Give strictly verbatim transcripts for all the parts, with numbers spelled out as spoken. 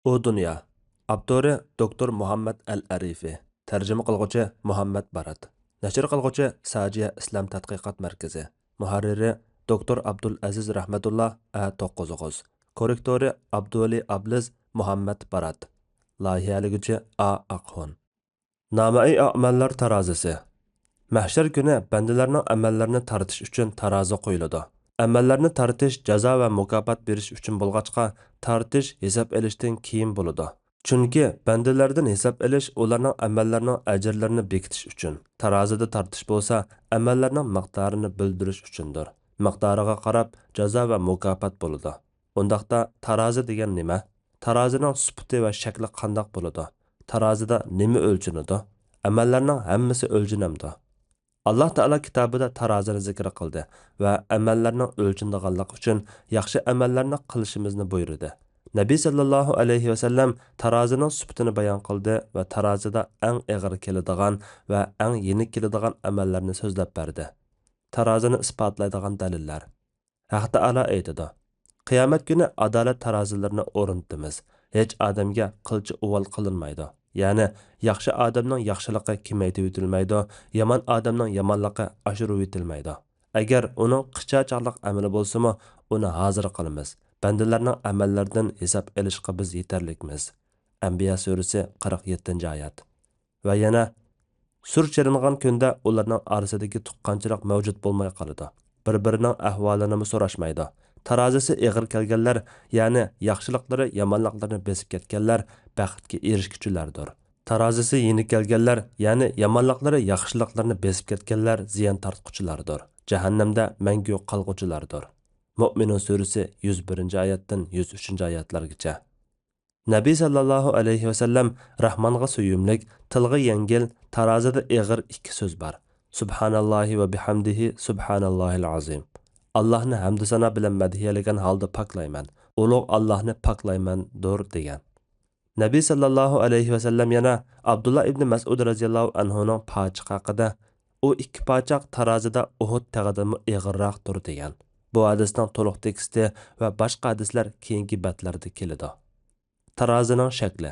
ئۇ دۇنيا. ئاپتورى دوكتور مۇھەممەد ئەل ئەرىفى. تەرجىمە قىلغۇچى مۇھەممەد بارات. نەشر قىلغۇچى ساجىيە ئىسلام تەتقىقات مەركىزى. مۇھەررىرى دوكتور ئابدۇلئەزىز رەھمەتۇللا ئە توققۇز ئوغۇز. كوررېكتورى ئابدۇۋەلى ئابلىز مۇھەممەد بارات. لايىھەلىگۈچى ئا ئاقخۇن. نامەئى ئەمەللەر تارازىسى. مەھشەر كۈنى بەندىلەرنىڭ ئەمەللىرىنى تارتىش ئۈچۈن تارازا قويۇلىدۇ. ئەمەللەرنى تارتىش جازا ۋە مۇكاپات بېرىش ئۈچۈن بولغاچقا، تارتىش ھېساب ئېلىشتىن كېيىن بولىدۇ. چۈنكى بەندىلەردىن ھېساب ئېلىش ئۇلارنىڭ ئەمەللىرىنىڭ ئەجىرلىرىنى بېكىتىش ئۈچۈن، تارازىدا تارتىش بولسا ئەمەللەرنىڭ مىقدارىنى بىلدۈرۈش ئۈچۈندۇر. مىقدارىغا قاراپ جازا ۋە مۇكاپات بولىدۇ. ئۇنداقتا تارازا دېگەن نېمە؟ تارازىنىڭ سۈپىتى ۋە شەكلى قانداق بولىدۇ؟ تارازىدا نېمە ئۆلچىنىدۇ؟ ئەمەللەرنىڭ ھەممىسى ئۆلچىنەمدۇ؟ ئاللاھ تائالا كىتابىدا تارازىنى زىكىر قىلدى ۋە ئەمەللەرنىڭ ئۆلچىنىدىغانلىقى ئۈچۈن ياخشى ئەمەللەرنى قىلىشىمىزنى بۇيرۇدى. نەبى سەللەللاھۇ ئەلەيھى ۋەسەللەم تارازىنىڭ سۈپىتىنى بايان قىلدى ۋە تارازىدا ئەڭ ئېغىر كېلىدىغان ۋە ئەڭ يېنىك كېلىدىغان ئەمەللەرنى سۆزلەپ بەردى. تارازىنى ئىسپاتلايدىغان دەلىللەر. ھەق تائالا ئېيتىدۇ، قىيامەت كۈنى ئادالەت تارازىلىرىنى ئورنىتىمىز. ھېچ ئادەمگە قىلچە ئۇۋال قىلىنمايدۇ. يەنى ياخشى ئادەمنىڭ ياخشىلىقى كېمەيتىۋېتىلمەيدۇ، يامان ئادەمنىڭ يامانلىقى ئاشۇرۇۋېتىلمەيدۇ. ئەگەر ئۇنىڭ قىچا چاغلىق ئەمىلى بولسىمۇ، ئۇنى ھازىر قىلىمىز. بەندىلەرنىڭ ئەمەللىرىدىن ھېساب ئېلىشقا بىز يېتەرلىكمىز. ئەنبىيا سۈرىسى، قىرىق يەتتىنچى ئايەت. ۋە يەنە، سۇر چېلىنغان كۈندە ئۇلارنىڭ ئارىسىدىكى تۇغقانچىلىق مەۋجۇت بولماي قالىدۇ. بىر-بىرىنىڭ ئەھۋالىنىمۇ سوراشمايدۇ. تارازىسى ئېغىر كەلگەنلەر، يەنى ياخشىلىقلىرى يامانلىقلىرىنى بېسىپ كەتكەنلەر بەختكە ئېرىشكۈچىلەردۇر. تارازىسى يېنىك كەلگەنلەر، يەنى يامانلىقلىرى ياخشىلىقلىرىنى بېسىپ كەتكەنلەر زىيان تارتقۇچىلاردۇر. جەھەننەمدە مەڭگۈ قالغۇچىلاردۇر. مۆمىنۇن سۈرىسى، يۈز بىرىنچى ئايەتتىن يۈز ئۈچىنچى ئايەتلەرگىچە. نەبى سەللەللاھۇ ئەلەيھى ۋەسەللەم، راھمانغا سۆيۈملۈك، تىلغا يەڭگىل، تارازىدا ئېغىر ئىككى سۆز بار. سۇبھاناللاھى ۋە بىھەمدىھى، سۇبھاناللاھىل ئازىم. ئاللاھنى ھەمدۇسانا بىلەن مەدھىيەلىگەن ھالدا پاكلايمەن، ئۇلۇغ ئاللاھنى پاكلايمەندۇر، دېگەن. نەبى سەللەللاھۇ ئەلەيھى ۋەسەللەم يەنە ئابدۇللا ئىبنى مەسئۇد رەزىياللاھۇ ئەنھۇنىڭ پاچىقى ھەققىدە، ئۇ ئىككى پاچاق تارازىدا ئۇھۇد تېغىدىنمۇ ئېغىرراقتۇر، دېگەن. بۇ ھەدىسنىڭ تولۇق تېكىستى ۋە باشقا ھەدىسلەر كېيىنكى بەتلەردە كېلىدۇ. تارازىنىڭ شەكلى.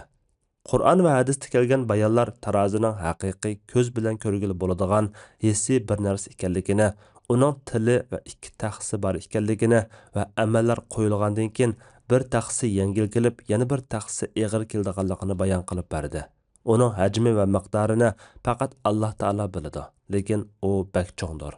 قۇرئان ۋە ھەدىستە كەلگەن بايانلار تارازىنىڭ ھەقىقىي كۆز بىلەن كۆرگىلى بولىدىغان ھېسسىي بىر نەرسە ئىكەنلىكىنى، ئۇنىڭ تىلى ۋە ئىككى تەخسىسى بار ئىكەنلىكىنى ۋە ئەمەللەر قويۇلغاندىن كېيىن بىر تەخسىسى يەڭگىل كېلىپ، يەنە بىر تەخسىسى ئېغىر كېلىدىغانلىقىنى بايان قىلىپ بەردى. ئۇنىڭ ھەجمى ۋە مىقدارىنى پەقەت ئاللاھ تائالا بىلىدۇ، لېكىن ئۇ بەك چوڭدۇر.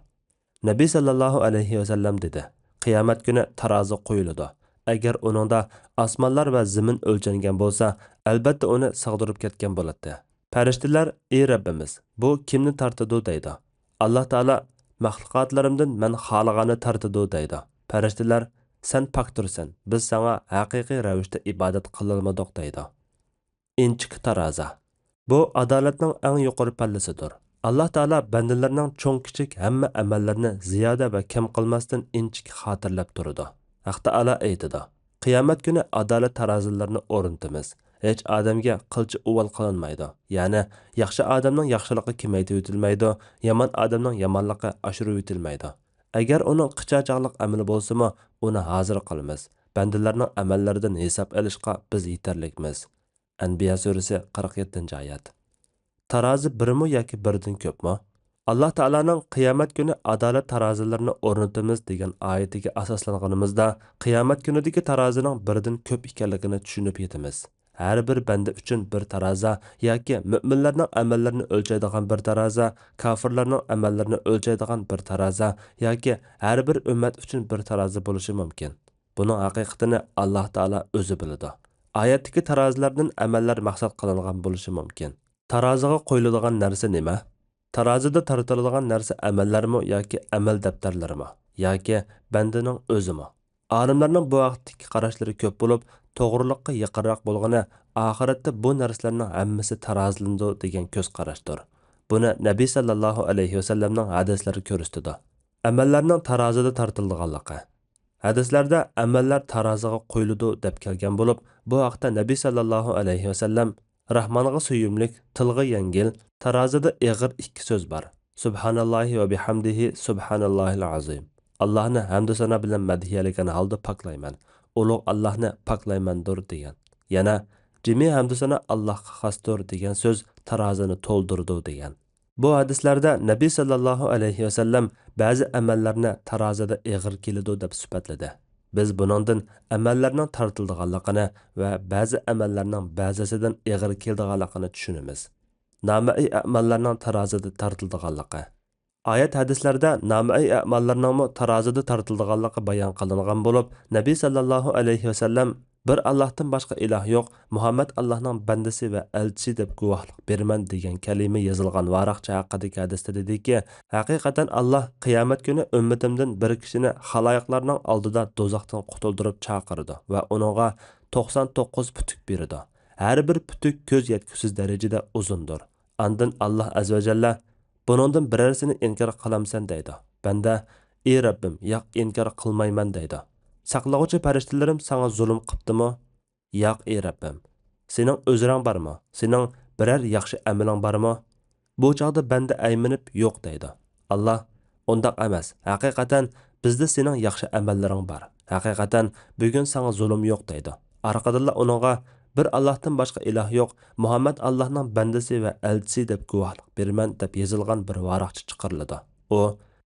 نەبى سەللەللاھۇ ئەلەيھى ۋەسەللەم دېدى، قىيامەت كۈنى تارازا قويۇلىدۇ. ئەگەر ئۇنىڭدا ئاسمانلار ۋە زېمىن ئۆلچەنگەن بولسا، ئەلبەتتە ئۇنى سىغدۇرۇپ كەتكەن بولاتتى. پەرىشتىلەر، ئى رەببىمىز، بۇ كىمنى تارتىدۇ؟ دەيدۇ. ئاللاھ تائالا، مەخلۇقاتلىرىمدىن مەن خالىغاننى تارتىدۇ، دەيدۇ. پەرىشتىلەر، سەن پاكتۇرسەن، بىز ساڭا ھەقىقىي رەۋىشتە ئىبادەت قىلالمىدۇق، دەيدۇ. ئىنچىكە تارازا. بۇ ئادالەتنىڭ ئەڭ يۇقىرى پەللىسىدۇر. ئاللاھ تائالا بەندىلىرىنىڭ چوڭ-كىچىك ھەممە ئەمەللىرىنى زىيادە ۋە كەم قىلماستىن ئىنچىكە خاتىرىلەپ تۇرىدۇ. ھەق تائالا ئېيتىدۇ، قىيامەت كۈنى ئادالەت تارازىلىرىنى ئورنىتىمىز. ھېچ ئادەمگە قىلچە ئۇۋال قىلىنمايدۇ. يەنى ياخشى ئادەمنىڭ ياخشىلىقى كېمەيتىۋېتىلمەيدۇ، يامان ئادەمنىڭ يامانلىقى ئاشۇرۇۋېتىلمەيدۇ. ئەگەر ئۇنىڭ قىچا چاغلىق ئەمىلى بولسىمۇ، ئۇنى ھازىر قىلىمىز. بەندىلەرنىڭ ئەمەللىرىدىن ھېساب ئېلىشقا بىز يېتەرلىكمىز. ئەنبىيا سۈرىسى، قىرىق يەتتىنچى ئايەت. تارازى بىرمۇ ياكى بىردىن كۆپمۇ؟ ئاللاھ تائالانىڭ قىيامەت كۈنى ئادالەت تارازىلىرىنى ئورنىتىمىز دېگەن ئايىتىگە ئاساسلانغىنىمىزدا، قىيامەت كۈنىدىكى تارازىنىڭ بىردىن كۆپ ئىكەنلىكىنى چۈشىنىپ يېتىمىز. ھەر بىر بەندە ئۈچۈن بىر تارازا ياكى مۆمىنلەرنىڭ ئەمەللىرىنى ئۆلچەيدىغان بىر تارازا، كاپىرلارنىڭ ئەمەللىرىنى ئۆلچەيدىغان بىر تارازا ياكى ھەر بىر ئۈممەت ئۈچۈن بىر تارازا بولۇشى مۇمكىن. بۇنىڭ ھەقىقىتىنى ئاللاھ تائالا ئۆزى بىلىدۇ. ئايەتتىكى تارازىلاردىن ئەمەللەر مەقسەت قىلىنغان بولۇشى مۇمكىن. تارازىغا قويۇلىدىغان نەرسە نېمە؟ تارازىدا تارتىلىدىغان نەرسە ئەمەللەرمۇ ياكى ئەمەل دەپتەرلىرىمۇ؟ ياكى بەندىنىڭ ئۆزىمۇ؟ ئالىملارنىڭ بۇ ھەقتىكى قاراشلىرى كۆپ بولۇپ، توغرىلىققا يېقىنراق بولغىنى ئاخىرەتتە بۇ نەرسىلەرنىڭ ھەممىسى تارازىلىنىدۇ دېگەن كۆز قاراشتۇر. بۇنى نەبى سەللەللاھۇ ئەلەيھى ۋەسەللەمنىڭ ھەدىسلىرى كۆرسىتىدۇ. ئەمەللەرنىڭ تارازىدا تارتىلىدىغانلىقى. ھەدىسلەردە ئەمەللەر تارازىغا قويۇلىدۇ دەپ كەلگەن بولۇپ، بۇ ھەقتە نەبى سەللەللاھۇ ئەلەيھى ۋەسەللەم، راھمانغا سۆيۈملۈك، تىلغا يەڭگىل، تارازىدا ئېغىر ئىككى سۆز بار. سۇبھاناللاھى ۋە بىھەمدىھى، سۇبھاناللاھىل ئازىم. ئاللاھنى ھەمدۇ سانا بىلەن مەدھىيەلىگەن ھالدا پاكلايمەن. ئۇلۇغ ئاللاھنى پاكلايمەندۇر، دېگەن. يەنە، جىمى ھەمدۇسانا ئاللاھقا خاستۇر دېگەن سۆز تارازىنى تولدۇرىدۇ دېگەن. بۇ ھەدىسلەردە نەبى ساللاللاھۇ ئەلەيھى ۋەسەللەم بەزى ئەمەللەرنى تارازىدا ئېغىر كېلىدۇ دەپ سۈپەتلىدى. بىز بۇنىڭدىن ئەمەللەرنىڭ تارتىلىدىغانلىقىنى ۋە بەزى ئەمەللەرنىڭ بەزىسىدىن ئېغىر كېلىدىغانلىقىنى چۈشىنىمىز. نامەرئى ئەمەللەرنىڭ تارازىدا تارتىلىدىغانلىقى. ئايەت ھەدىسلەردە نامەرئى ئەمەللەرنىڭمۇ تارازىدا تارتىلىدىغانلىقى بايان قىلىنغان بولۇپ، نەبى ساللاللاھۇ ئەلەيھى ۋەسەللەم، «بىر ئاللاھتىن باشقا ئىلاھ يوق، مۇھەممەد ئاللاھنىڭ بەندىسى ۋە ئەلچىسى دەپ گۇۋاھلىق بېرىمەن» دېگەن كەلىمە يېزىلغان ۋاراقچە ھەققىدىكى ھەدىستە دېدىكى، ھەقىقەتەن ئاللاھ قىيامەت كۈنى ئۈممىتىمدىن بىر كىشىنى خالايىقلارنىڭ ئالدىدا دوزاختىن قۇتۇلدۇرۇپ چاقىرىدۇ ۋە ئۇنىڭغا توقسان توققۇز پۈتۈك بېرىدۇ. ھەر بىر پۈتۈك كۆز يەتكۈسىز دەرىجىدە ئۇزۇندۇر. ئاندىن ئاللاھ ئەززەۋەجەللە، «بۇنىڭدىن بىرەرسىنى ئىنكار قىلامسەن؟» دەيدۇ. بەندە، «ئى رەببىم، ياق، ئىنكار قىلمايمەن» دەيدۇ. «ساقلىغۇچى پەرىشتىلىرىم ساڭا زۇلۇم قىپتىمۇ؟» «ياق، ئى رەببىم.» «سېنىڭ ئۆزرەڭ بارمۇ؟ سېنىڭ بىرەر ياخشى ئەمىلىڭ بارمۇ؟» بۇ چاغدا بەندە ئەيمىنىپ، «يوق» دەيدۇ. ئاللاھ، «ئۇنداق ئەمەس، ھەقىقەتەن بىزدە سېنىڭ ياخشى ئەمەللىرىڭ بار. ھەقىقەتەن بۈگۈن ساڭا زۇلۇم يوق» دەيدۇ. ئارقىدىنلا ئۇنىڭغا، «بىر ئاللاھتىن باشقا ئىلاھ يوق، مۇھەممەد ئاللاھنىڭ بەندىسى ۋە ئەلچىسى دەپ گۇۋاھلىق بېرىمەن» دەپ يېزىلغان بىر ۋاراقچە چىقىرىلىدۇ. ئۇ،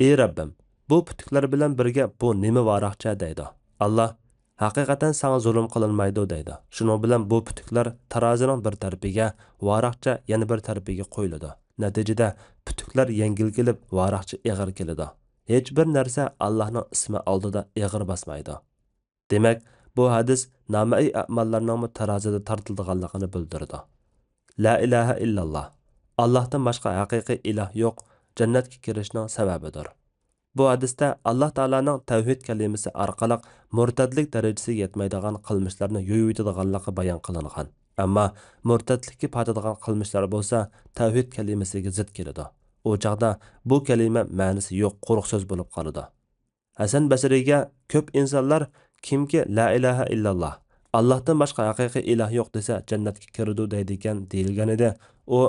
«ئى رەببىم، بۇ پۈتۈكلەر بىلەن بىرگە بۇ نېمە ۋاراقچە؟» دەيدۇ. ئاللاھ، «ھەقىقەتەن ساڭا زۇلۇم قىلىنمايدۇ» دەيدۇ. شۇنىڭ بىلەن بۇ پۈتۈكلەر تارازىنىڭ بىر تەرىپىگە، ۋاراقچە يەنە بىر تەرىپىگە قويۇلىدۇ. نەتىجىدە پۈتۈكلەر يەڭگىل كېلىپ، ۋاراقچە ئېغىر كېلىدۇ. ھېچبىر نەرسە ئاللاھنىڭ ئىسمى ئالدىدا ئېغىر باسمايدۇ. دېمەك، بۇ ھەدىس نامەرئى ئەمەللەرنىڭمۇ تارازىدا تارتىلىدىغانلىقىنى بىلدۈرىدۇ. لا ئىلاھە ئىللاللا، ئاللاھتىن باشقا ھەقىقىي ئىلاھ يوق، جەننەتكە كىرىشنىڭ سەۋەبىدۇر. بۇ ھەدىستە ئاللاھ تائالانىڭ تەۋھىد كەلىمىسى ئارقىلىق مۇرتەتلىك دەرىجىسىگە يەتمەيدىغان قىلمىشلارنى يۇيۇۋېتىدىغانلىقى بايان قىلىنغان. ئەمما مۇرتەتلىككە پاتىدىغان قىلمىشلار بولسا تەۋھىد كەلىمىسىگە زىت كېلىدۇ. ئۇ چاغدا بۇ كەلىمە مەنىسى يوق، قۇرۇق سۆز بولۇپ قالىدۇ. ھەسەن بەسرىگە كۆپ ئىنسانلار، «كىمكى لا ئىلاھە ئىللاللا، ئاللاھتىن باشقا ھەقىقىي ئىلاھ يوق دېسە، جەننەتكە كىرىدۇ» دەيدىكەن، دېيىلگەنىدى. ئۇ،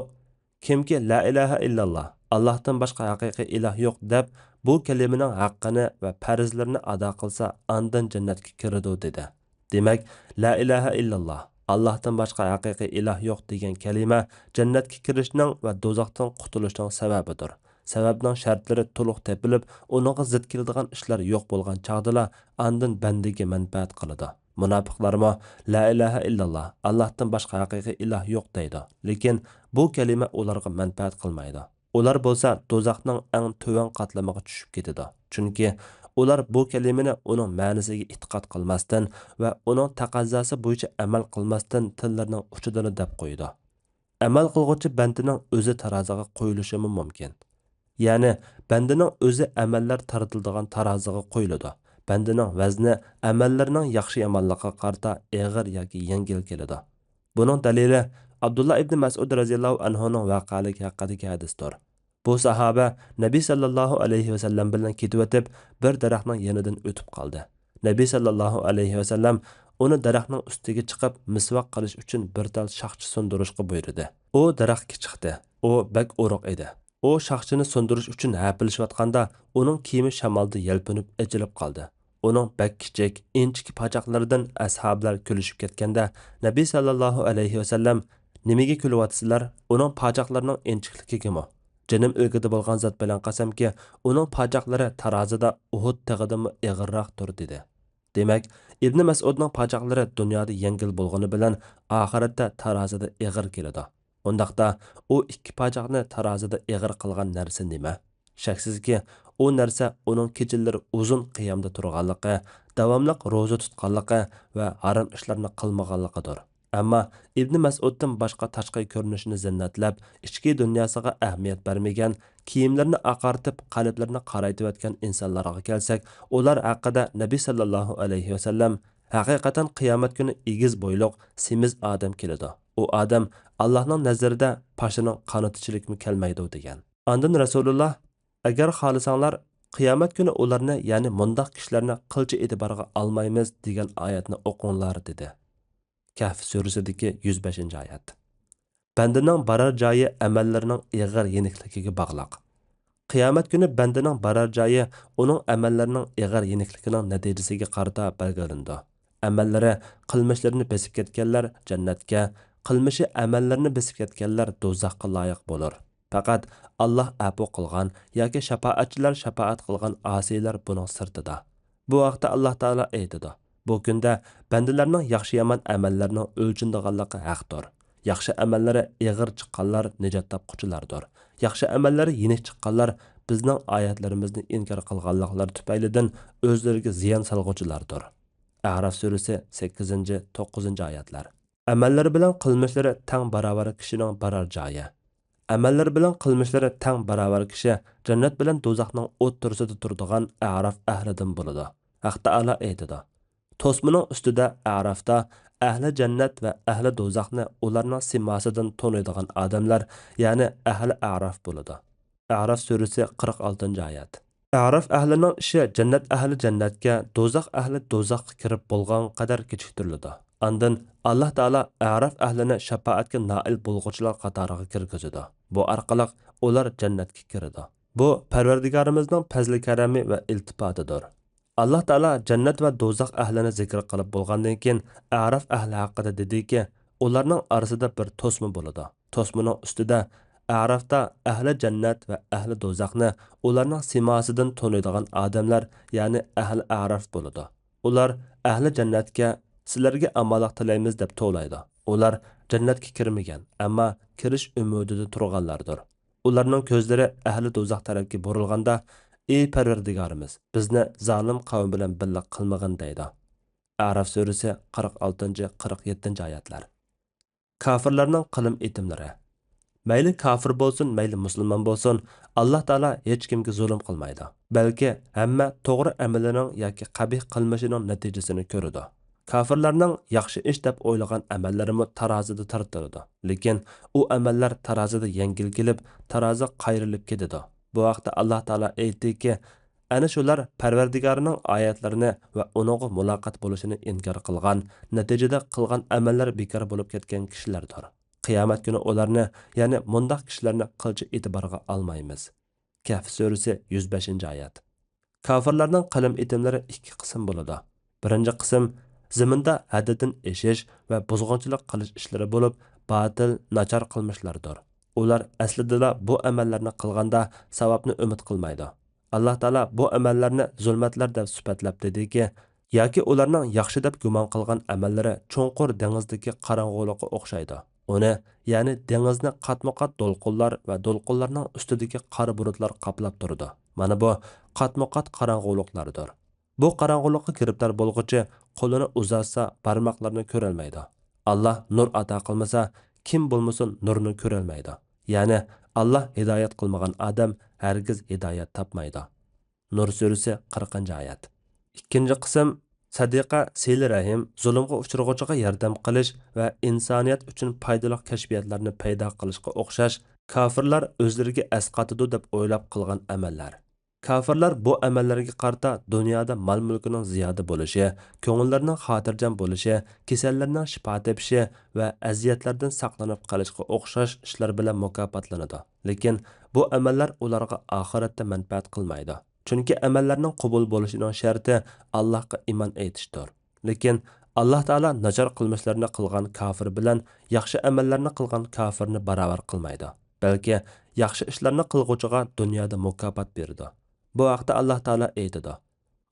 «كىمكى لا ئىلاھە ئىللاللا، ئاللاھتىن باشقا ھەقىقىي ئىلاھ يوق دەپ، بۇ كەلىمىنىڭ ھەققىنى ۋە پەرزلىرىنى ئادا قىلسا، ئاندىن جەننەتكە كىرىدۇ» دېدى. دېمەك، لا ئىلاھە ئىللاللا، ئاللاھتىن باشقا ھەقىقىي ئىلاھ يوق دېگەن كەلىمە جەننەتكە كىرىشنىڭ ۋە دوزاختىن قۇتۇلۇشنىڭ سەۋەبىدۇر. سەۋەبنىڭ شەرتلىرى تولۇق تېپىلىپ، ئۇنىڭغا زىت كېلىدىغان ئىشلار يوق بولغان چاغدىلا، ئاندىن بەندىگە مەنپەئەت قىلىدۇ. مۇناپىقلارمۇ لا ئىلاھە ئىللاللا، ئاللاھتىن باشقا ھەقىقىي ئىلاھ يوق دەيدۇ. لېكىن بۇ كەلىمە ئۇلارغا مەنپەئەت قىلمايدۇ. ئۇلار بولسا دوزاخنىڭ ئەڭ تۆۋەن قاتلىمىغا چۈشۈپ كېتىدۇ. چۈنكى ئۇلار بۇ كەلىمىنى ئۇنىڭ مەنىسىگە ئېتىقاد قىلماستىن ۋە ئۇنىڭ تەقەززاسى بويىچە ئەمەل قىلماستىن تىللىرىنىڭ ئۇچىدىلا دەپ قويىدۇ. ئەمەل قىلغۇچى بەندىنىڭ ئۆزى تارازىغا قويۇلۇشىمۇ مۇمكىن. يەنى بەندىنىڭ ئۆزى ئەمەللەر تارتىلىدىغان تارازىغا قويۇلىدۇ. بەندىنىڭ ۋەزنى ئەمەللىرىنىڭ ياخشى-يامانلىقىغا قارىتا ئېغىر ياكى يەڭگىل كېلىدۇ. بۇنىڭ دەلىلى ئابدۇللا ئىبنى مەسئۇد رەزىياللاھۇ ئەنھۇنىڭ ۋەقەلىكى ھەققىدىكى ھەدىستۇر. بۇ ساھابە نەبى ساللاللاھۇ ئەلەيھى ۋەسەللەم بىلەن كېتىۋېتىپ، بىر دەرەخنىڭ يېنىدىن ئۆتۈپ قالدى. نەبى ساللاللاھۇ ئەلەيھى ۋەسەللەم ئۇنى دەرەخنىڭ ئۈستىگە چىقىپ مىسۋاك قىلىش ئۈچۈن بىر تال شاخچە سۇندۇرۇشقا بۇيرۇدى. ئۇ دەرەخكە چىقتى. ئۇ بەك ئورۇق ئىدى. ئۇ شاخچىنى سۇندۇرۇش ئۈچۈن ھەپىلىشىۋاتقاندا، ئۇنىڭ كىيىمى شامالدا يەلپۈنۈپ ئېچىلىپ قالدى. ئۇنىڭ بەك كىچىك، ئىنچىكە پاچاقلىرىدىن ئەسھابلار كۈلۈشۈپ كەتكەندە، نەبى ساللاللاھۇ ئەلەيھى ۋەسەللەم، «نېمىگە كۈلۈۋاتىسىلەر؟ ئۇنىڭ پاچاقلىرىنىڭ ئىنچىكىلىكىگىمۇ؟ جېنىم ئىلكىدە بولغان زات بىلەن قەسەمكى، ئۇنىڭ پاچاقلىرى تارازىدا ئۇھۇد تېغىدىنمۇ ئېغىرراقتۇر» دېدى. دېمەك، ئىبنى مەسئۇدنىڭ پاچاقلىرى دۇنيادا يەڭگىل بولغىنى بىلەن، ئاخىرەتتە تارازىدا ئېغىر كېلىدۇ. ئۇنداقتا، ئۇ ئىككى پاچاقنى تارازىدا ئېغىر قىلغان نەرسە نېمە؟ شەكسىزكى، ئۇ نەرسە ئۇنىڭ كېچىلىرى ئۇزۇن قىيامدا تۇرغانلىقى، داۋاملىق روزا تۇتقانلىقى ۋە ھارام ئىشلارنى قىلمىغانلىقىدۇر. ئەمما ئىبنى مەسئۇدتىن باشقا تاشقى كۆرۈنۈشىنى زىننەتلەپ، ئىچكى دۇنياسىغا ئەھمىيەت بەرمىگەن، كىيىملىرىنى ئاقارتىپ، قەلبلىرىنى قارايتىۋەتكەن ئىنسانلارغا كەلسەك، ئۇلار ھەققىدە نەبى ساللاللاھۇ ئەلەيھى ۋەسەللەم، «ھەقىقەتەن قىيامەت كۈنى ئېگىز بويلۇق، سېمىز ئادەم كېلىدۇ. ئۇ ئادەم ئاللاھنىڭ نەزىرىدە پاشىنىڭ قانىتىچىلىكمۇ كەلمەيدۇ» دېگەن. ئاندىن رەسۇلۇللا، «ئەگەر خالىساڭلار، قىيامەت كۈنى ئۇلارنى، يەنى مۇنداق كىشىلەرنى قىلچە ئېتىبارغا ئالمايمىز» دېگەن ئايەتنى ئوقۇڭلار، دېدى. كەھف سۈرىسىدىكى يۈز بەشىنچى ئايەت. بەندىنىڭ بارار جايى ئەمەللىرىنىڭ ئېغىر يېنىكلىكىگە باغلىق. قىيامەت كۈنى بەندىنىڭ بارار جايى ئۇنىڭ ئەمەللىرىنىڭ ئېغىر يېنىكلىكىنىڭ نەتىجىسىگە قارىتا بەلگىلىنىدۇ. ئەمەللىرى، قىلمىشلىرىنى بېسىپ كەتكەنلەر جەننەتكە، قىلمىشى ئەمەللىرىنى بېسىپ كەتكەنلەر دوزاخقا لايىق بولۇر. پەقەت ئاللاھ ئەپۇ قىلغان ياكى شاپائەتچىلەر شاپائەت قىلغان ئاسىيلار بۇنىڭ سىرتىدا. بۇ ھەقتە ئاللاھ تائالا ئېيتىدۇ: بۇ كۈندە بەندىلەرنىڭ ياخشى-يامان ئەمەللىرىنىڭ ئۆلچىنىدىغانلىقى ھەقتۇر. ياخشى ئەمەللىرى ئېغىر چىققانلار نىجات تاپقۇچىلاردۇر. ياخشى ئەمەللىرى يېنىك چىققانلار بىزنىڭ ئايەتلىرىمىزنى ئىنكار قىلغانلىقلىرى تۈپەيلىدىن ئۆزلىرىگە زىيان سالغۇچىلاردۇر. ئەراف سۈرىسى سەككىزىنچى، توققۇزىنچى ئايەتلەر. ئەمەللىرى بىلەن قىلمىشلىرى تەڭ باراۋەر كىشىنىڭ بارار جايى. ئەمەللىرى بىلەن قىلمىشلىرى تەڭ باراۋەر كىشى جەننەت بىلەن دوزاخنىڭ ئوتتۇرىسىدا تۇرىدىغان ئەراف ئەھلىدىن بولىدۇ. ھەق تائالا ئېيتىدۇ: توسمىنىڭ ئۈستىدە ئەرافتا ئەھلى جەننەت ۋە ئەھلى دوزاخنى ئۇلارنىڭ سىماسىدىن تونۇيدىغان ئادەملەر، يەنى ئەھلى ئەراف بولىدۇ. ئەراف سۈرىسى قىرىق ئالتىنچى ئايەت. ئەراف ئەھلىنىڭ ئىشى جەننەت ئەھلى جەننەتكە، دوزاخ ئەھلى دوزاخقا كىرىپ بولغان قەدەر كېچىكتۈرۈلىدۇ. ئاندىن ئاللاھ تائالا ئەراف ئەھلىنى شاپائەتكە نائىل بولغۇچىلار قاتارىغا كىرگۈزىدۇ. بۇ ئارقىلىق ئۇلار جەننەتكە كىرىدۇ. بۇ پەرۋەردىگارىمىزنىڭ پەزلى كەرەمى ۋە ئىلتىپاتىدۇر. ئاللاھ تائالا جەننەت ۋە دوزاخ ئەھلىنى زىكىر قىلىپ بولغاندىن كېيىن، ئەراف ئەھلى ھەققىدە دېدىكى، ئۇلارنىڭ ئارىسىدا بىر توسما بولىدۇ. توسمىنىڭ ئۈستىدە ئەرافتا ئەھلى جەننەت ۋە ئەھلى دوزاخنى ئۇلارنىڭ سىماسىدىن تونۇيدىغان ئادەملەر، يەنى ئەھلى ئەراف بولىدۇ. ئۇلار ئەھلى جەننەتكە، سىلەرگە ئامانلىق تىلەيمىز دەپ توۋلايدۇ. ئۇلار جەننەتكە كىرمىگەن، ئەمما كىرىش ئۈمىدىدە تۇرغانلاردۇر. ئۇلارنىڭ كۆزلىرى ئەھلى دوزاخ تەرەپكە بۇرۇلغاندا، ئى پەرۋەردىگارىمىز، بىزنى زالىم قەۋم بىلەن بىللە قىلمىغىن دەيدۇ. ئەراف سۈرىسى قىرىق ئالتىنچى، قىرىق يەتتىنچى ئايەتلەر. كاپىرلارنىڭ قىلىم ئېتىملىرى. مەيلى كاپىر بولسۇن، مەيلى مۇسۇلمان بولسۇن، ئاللاھ تائالا ھېچكىمگە زۇلۇم قىلمايدۇ. بەلكى ھەممە توغرا ئەمىلىنىڭ ياكى قەبىھ قىلمىشىنىڭ نەتىجىسىنى كۆرىدۇ. كاپىرلارنىڭ ياخشى ئىش دەپ ئويلىغان ئەمەللىرىمۇ تارازىدا تارتىلىدۇ. لېكىن ئۇ ئەمەللەر تارازىدا يەڭگىل كېلىپ، تارازا قايرىلىپ كېتىدۇ. بۇ ھەقتە ئاللاھ تائالا ئېيتتىكى، ئەنە شۇلار پەرۋەردىگارىنىڭ ئايەتلىرىنى ۋە ئۇنىڭغا مۇلاقات بولۇشىنى ئىنكار قىلغان، نەتىجىدە قىلغان ئەمەللىرى بىكار بولۇپ كەتكەن كىشىلەردۇر. قىيامەت كۈنى ئۇلارنى، يەنى مۇنداق كىشىلەرنى قىلچە ئېتىبارغا ئالمايمىز. كەھف سۈرىسى يۈز بەشىنچى ئايەت. كاپىرلارنىڭ قىلىم ئېتىملىرى ئىككى قىسىم بولىدۇ. بىرىنچى قىسىم، زېمىندا ھەددىدىن ئېشىش ۋە بۇزغۇنچىلىق قىلىش ئىشلىرى بولۇپ، باتىل، ناچار قىلمىشلاردۇر. ئۇلار ئەسلىدىلا بۇ ئەمەللەرنى قىلغاندا ساۋابنى ئۈمىد قىلمايدۇ. ئاللاھ تائالا بۇ ئەمەللەرنى زۇلمەتلەر دەپ سۈپەتلەپ دېدىكى، ياكى ئۇلارنىڭ ياخشى دەپ گۇمان قىلغان ئەمەللىرى چوڭقۇر دېڭىزدىكى قاراڭغۇلۇققا ئوخشايدۇ. ئۇنى، يەنى دېڭىزنى قاتمۇقات دولقۇنلار ۋە دولقۇنلارنىڭ ئۈستىدىكى قارا بۇلۇتلار قاپلاپ تۇرىدۇ. مانا بۇ قاتمۇقات قاراڭغۇلۇقلاردۇر. بۇ قاراڭغۇلۇققا گىرىپتار بولغۇچى قولىنى ئۇزارتسا، بارماقلىرىنى كۆرەلمەيدۇ. ئاللاھ نۇر ئاتا قىلمىسا، كىم بولمىسۇن نۇرنى كۆرەلمەيدۇ. يەنى ئاللاھ ھىدايەت قىلمىغان ئادەم ھەرگىز ھىدايەت تاپمايدۇ. نۇر سۈرىسى قىرىقىنچى ئايەت. ئىككىنچى قىسىم، سەدىقە، سىلە رەھىم، زۇلۇمغا ئۇچرىغۇچىغا ياردەم قىلىش ۋە ئىنسانىيەت ئۈچۈن پايدىلىق كەشپىياتلارنى پەيدا قىلىشقا ئوخشاش، كاپىرلار ئۆزلىرىگە ئەسقاتىدۇ دەپ ئويلاپ قىلغان ئەمەللەر. كاپىرلار بۇ ئەمەللىرىگە قارىتا دۇنيادا مال-مۈلكىنىڭ زىيادە بولۇشى، كۆڭۈللىرىنىڭ خاتىرجەم بولۇشى، كېسەللىرىنىڭ شىپا تېپىشى ۋە ئەزىيەتلەردىن ساقلىنىپ قېلىشقا ئوخشاش ئىشلار بىلەن مۇكاپاتلىنىدۇ. لېكىن بۇ ئەمەللەر ئۇلارغا ئاخىرەتتە مەنپەئەت قىلمايدۇ. چۈنكى ئەمەللەرنىڭ قوبۇل بولۇشىنىڭ شەرتى ئاللاھقا ئىمان ئېيتىشتۇر. لېكىن ئاللاھ تائالا ناچار قىلمىشلارنى قىلغان كاپىر بىلەن ياخشى ئەمەللەرنى قىلغان كاپىرنى باراۋەر قىلمايدۇ. بەلكى ياخشى ئىشلارنى قىلغۇچىغا دۇنيادا مۇكاپات بېرىدۇ. بۇ ھەقتە ئاللاھ تائالا ئېيتىدۇ،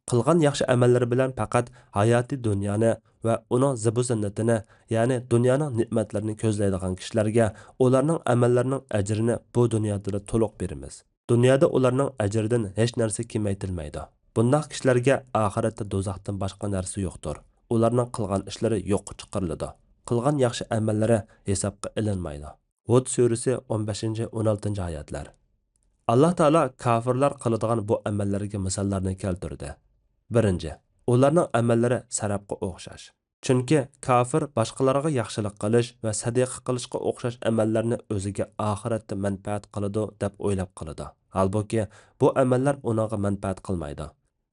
قىلغان ياخشى ئەمەللىرى بىلەن پەقەت ھاياتىي دۇنيانى ۋە ئۇنىڭ زىبۇ زىننىتىنى، يەنى دۇنيانىڭ نېمەتلىرىنى كۆزلەيدىغان كىشىلەرگە ئۇلارنىڭ ئەمەللىرىنىڭ ئەجرىنى بۇ دۇنيادىلا تولۇق بېرىمىز. دۇنيادا ئۇلارنىڭ ئەجرىدىن ھېچ نەرسە كېمەيتىلمەيدۇ. بۇنداق كىشىلەرگە ئاخىرەتتە دوزاختىن باشقا نەرسە يوقتۇر. ئۇلارنىڭ قىلغان ئىشلىرى يوققا چىقىرىلىدۇ. قىلغان ياخشى ئەمەللىرى ھېسابقا ئېلىنمايدۇ. ھۇد سۈرىسى ئون بەشىنچى، ئون ئالتىنچى ئايەتلەر. ئاللاھ تائالا كاپىرلار قىلىدىغان بۇ ئەمەللەرگە مىساللارنى كەلتۈردى. بىرىنچى، ئۇلارنىڭ ئەمەللىرى سەرابقا ئوخشاش. چۈنكى كاپىر باشقىلارغا ياخشىلىق قىلىش ۋە سەدىقە قىلىشقا ئوخشاش ئەمەللەرنى ئۆزىگە ئاخىرەتتە مەنپەئەت قىلىدۇ دەپ ئويلاپ قالىدۇ. ھالبۇكى، بۇ ئەمەللەر ئۇنىڭغا مەنپەئەت قىلمايدۇ.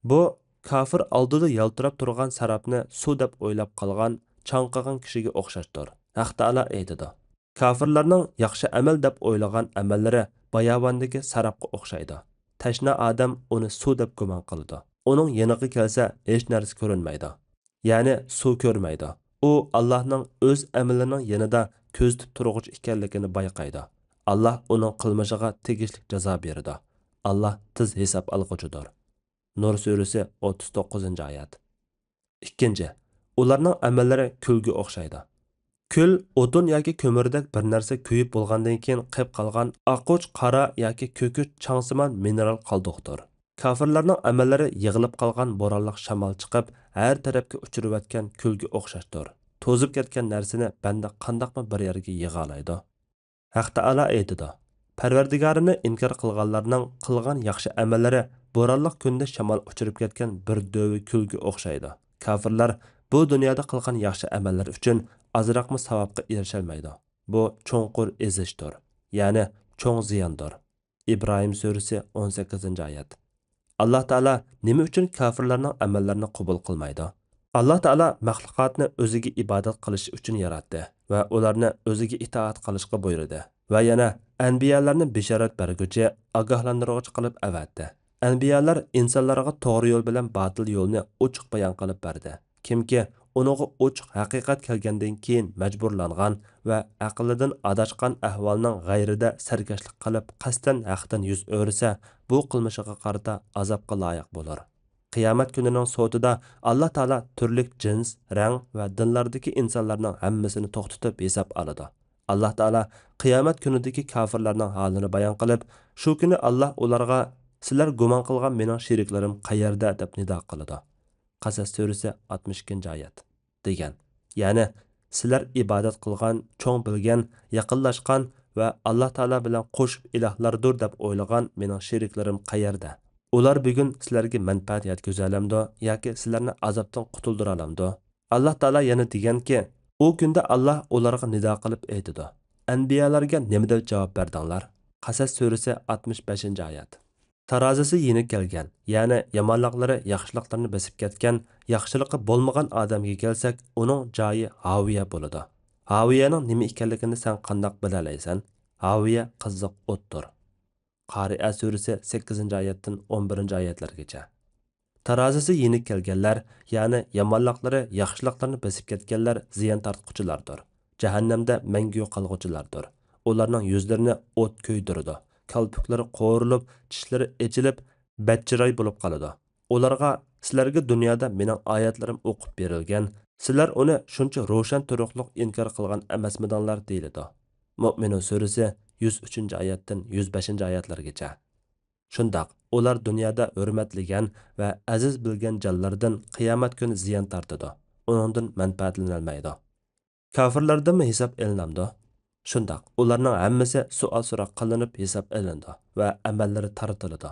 بۇ، كاپىر ئالدىدا يالتىراپ تۇرغان سەرابنى سۇ دەپ ئويلاپ قالغان، چاڭقىغان كىشىگە ئوخشاشتۇر. ھەق تائالا ئېيتىدۇ، كاپىرلارنىڭ ياخشى ئەمەل دەپ ئويلىغان ئەمەللىرى باياۋاندىكى سەرابقا ئوخشايدۇ. تەشنا ئادەم ئۇنى سۇ دەپ گۇمان قىلىدۇ. ئۇنىڭ يېنىغا كەلسە، ھېچ نەرسە كۆرۈنمەيدۇ. يەنى سۇ كۆرمەيدۇ. ئۇ ئاللاھنىڭ ئۆز ئەمىلىنىڭ يېنىدا كۆزىتىپ تۇرغۇچى ئىكەنلىكىنى بايقايدۇ. ئاللاھ ئۇنىڭ قىلمىشىغا تېگىشلىك جازا بېرىدۇ. ئاللاھ تېز ھېساب ئالغۇچىدۇر. نۇر سۈرىسى، ئوتتۇز توققۇزىنچى ئايەت. ئىككىنچى، ئۇلارنىڭ ئەمەللىرى كۈلگە ئوخشايدۇ. كۈل ئوتۇن ياكى كۆمۈردەك بىر نەرسە كۆيۈپ بولغاندىن كېيىن قېپ قالغان ئاقۇچ، قارا ياكى كۆكۈچ چاڭسىمان مىنېرال قالدۇقتۇر. كاپىرلارنىڭ ئەمەللىرى يىغىلىپ قالغان بورانلىق شامال چىقىپ، ھەر تەرەپكە ئۇچۇرۇۋەتكەن كۈلگە ئوخشاشتۇر. توزۇپ كەتكەن نەرسىنى بەندە قانداقمۇ بىر يەرگە يىغالايدۇ؟ ھەق تائالا ئېيتىدۇ، پەرۋەردىگارىنى ئىنكار قىلغانلارنىڭ قىلغان ياخشى ئەمەللىرى بورانلىق كۈندە شامال ئۇچۇرۇپ كەتكەن بىر دۆۋە كۈلگە ئوخشايدۇ. كاپىرلار بۇ دۇنيادا قىلغان ياخشى ئەمەللىرى ئۈچۈن ئازراقمۇ ساۋابقا ئېرىشەلمەيدۇ. بۇ چوڭقۇر ئېزىشتۇر، يەنى چوڭ زىياندۇر. ئىبراھىم سۈرىسى، ئون سەككىزىنچى ئايەت. ئاللاھ تائالا نېمە ئۈچۈن كاپىرلارنىڭ ئەمەللىرىنى قوبۇل قىلمايدۇ؟ ئاللاھ تائالا مەخلۇقاتنى ئۆزىگە ئىبادەت قىلىش ئۈچۈن ياراتتى ۋە ئۇلارنى ئۆزىگە ئىتائەت قىلىشقا بۇيرۇدى ۋە يەنە ئەنبىيالارنى بېشارەت بەرگۈچى، ئاگاھلاندۇرغۇچى قىلىپ ئەۋەتتى. ئەنبىيالار ئىنسانلارغا توغرا يول بىلەن باتىل يولنى ئوچۇق بايان قىلىپ بەردى. كىمكى ئۇنىڭغا ئوچۇق ھەقىقەت كەلگەندىن كېيىن مەجبۇرلانغان ۋە ئەقلىدىن ئاداشقان ئەھۋالنىڭ غەيرىدە سەركەشلىك قىلىپ، قەستەن ھەقتىن يۈز ئۆرۈسە، بۇ قىلمىشىغا قارىتا ئازابقا لايىق بولۇر. قىيامەت كۈنىنىڭ سوتىدا ئاللاھ تائالا تۈرلۈك جىنس، رەڭ ۋە دىنلاردىكى ئىنسانلارنىڭ ھەممىسىنى توختىتىپ ھېساب ئالىدۇ. ئاللاھ تائالا قىيامەت كۈنىدىكى كاپىرلارنىڭ ھالىنى بايان قىلىپ، شۇ كۈنى ئاللاھ ئۇلارغا، سىلەر گۇمان قىلغان مېنىڭ شېرىكلىرىم قەيەردە؟ دەپ نىدا قىلىدۇ. قەسەس سۈرىسى، ئاتمىش ئىككىنچى ئايەت. دېگەن. يەنى، سىلەر ئىبادەت قىلغان، چوڭ بىلگەن، يېقىنلاشقان ۋە ئاللاھ تائالا بىلەن قوشۇپ ئىلاھلاردۇر دەپ ئويلىغان مېنىڭ شېرىكلىرىم قەيەردە؟ ئۇلار بۈگۈن سىلەرگە مەنپەئەت يەتكۈزەلەمدۇ ياكى سىلەرنى ئازابتىن قۇتۇلدۇرالامدۇ؟ ئاللاھ تائالا يەنە دېگەنكى، ئۇ كۈندە ئاللاھ ئۇلارغا نىدا قىلىپ ئېيتىدۇ، ئەنبىيالارغا نېمە دەپ جاۋاب بەردىڭلار؟ قەسەس سۈرىسى، ئاتمىش بەشىنچى ئايەت. تارازىسى يېنىك كەلگەن، يەنى يامانلىقلىرى ياخشىلىقلىرىنى بېسىپ كەتكەن، ياخشىلىقى بولمىغان ئادەمگە كەلسەك، ئۇنىڭ جايى ھاۋىيە بولىدۇ. ھاۋىيەنىڭ نېمە ئىكەنلىكىنى سەن قانداق بىلەلەيسەن؟ ھاۋىيە قىزىق ئوتتۇر. قارىئە سۈرىسى، سەككىزىنچى ئايەتتىن ئون بىرىنچى ئايەتلەرگىچە. تارازىسى يېنىك كەلگەنلەر، يەنى يامانلىقلىرى ياخشىلىقلارنى بېسىپ كەتكەنلەر زىيان تارتقۇچىلاردۇر. جەھەننەمدە مەڭگۈ قالغۇچىلاردۇر. ئۇلارنىڭ يۈزلىرىنى ئوت كۆيدۈرىدۇ. كالپۇكلىرى قورۇلۇپ، چىشلىرى ئېچىلىپ، بەتچىراي بولۇپ قالىدۇ. ئۇلارغا، سىلەرگە دۇنيادا مېنىڭ ئايەتلىرىم ئوقۇپ بېرىلگەن، سىلەر ئۇنى شۇنچە روشەن تۇرۇقلۇق ئىنكار قىلغان ئەمەسمىدىڭلار؟ دېيىلىدۇ. مۇئمىنۇن سۈرىسى، يۈز ئۈچىنچى ئايەتتىن يۈز بەشىنچى ئايەتلەرگىچە. شۇنداق، ئۇلار دۇنيادا ھۆرمەتلىگەن ۋە ئەزىز بىلگەن جانلىرىدىن قىيامەت كۈنى زىيان تارتىدۇ، ئۇنىڭدىن مەنپەئەتلىنەلمەيدۇ. كاپىرلاردىنمۇ ھېساب ئېلىنامدۇ؟ شۇنداق، ئۇلارنىڭ ھەممىسى سوئال-سوراق قىلىنىپ ھېساب ئېلىنىدۇ ۋە ئەمەللىرى تارتىلىدۇ.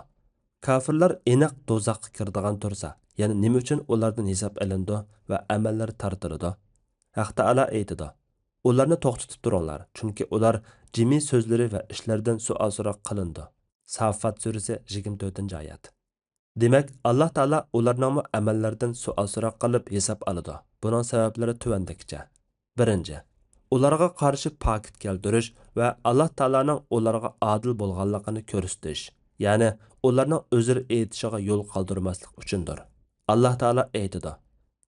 كاپىرلار ئېنىق دوزاخقا كىرىدىغان تۇرسا، يەنە نېمە ئۈچۈن ئۇلاردىن ھېساب ئېلىنىدۇ ۋە ئەمەللىرى تارتىلىدۇ؟ ھەق تائالا ئېيتىدۇ، ئۇلارنى توختىتىپ تۇرۇڭلار، چۈنكى ئۇلار جىمى سۆزلىرى ۋە ئىشلىرىدىن سوئال-سوراق قىلىنىدۇ. ساففات سۈرىسى، يىگىرمە تۆتىنچى ئايەت. دېمەك، ئاللاھ تائالا ئۇلارنىڭمۇ ئەمەللىرىدىن سوئال-سوراق قىلىپ ھېساب ئالىدۇ. بۇنىڭ سەۋەبلىرى تۆۋەندىكىچە. بىرىنچى، ئۇلارغا قارشى پاكىت كەلتۈرۈش ۋە ئاللاھ تائالانىڭ ئۇلارغا ئادىل بولغانلىقىنى كۆرسىتىش، يەنى ئۇلارنىڭ ئۆزرە ئېيتىشىغا يول قالدۇرماسلىق ئۈچۈندۇر. ئاللاھ تائالا ئېيتىدۇ،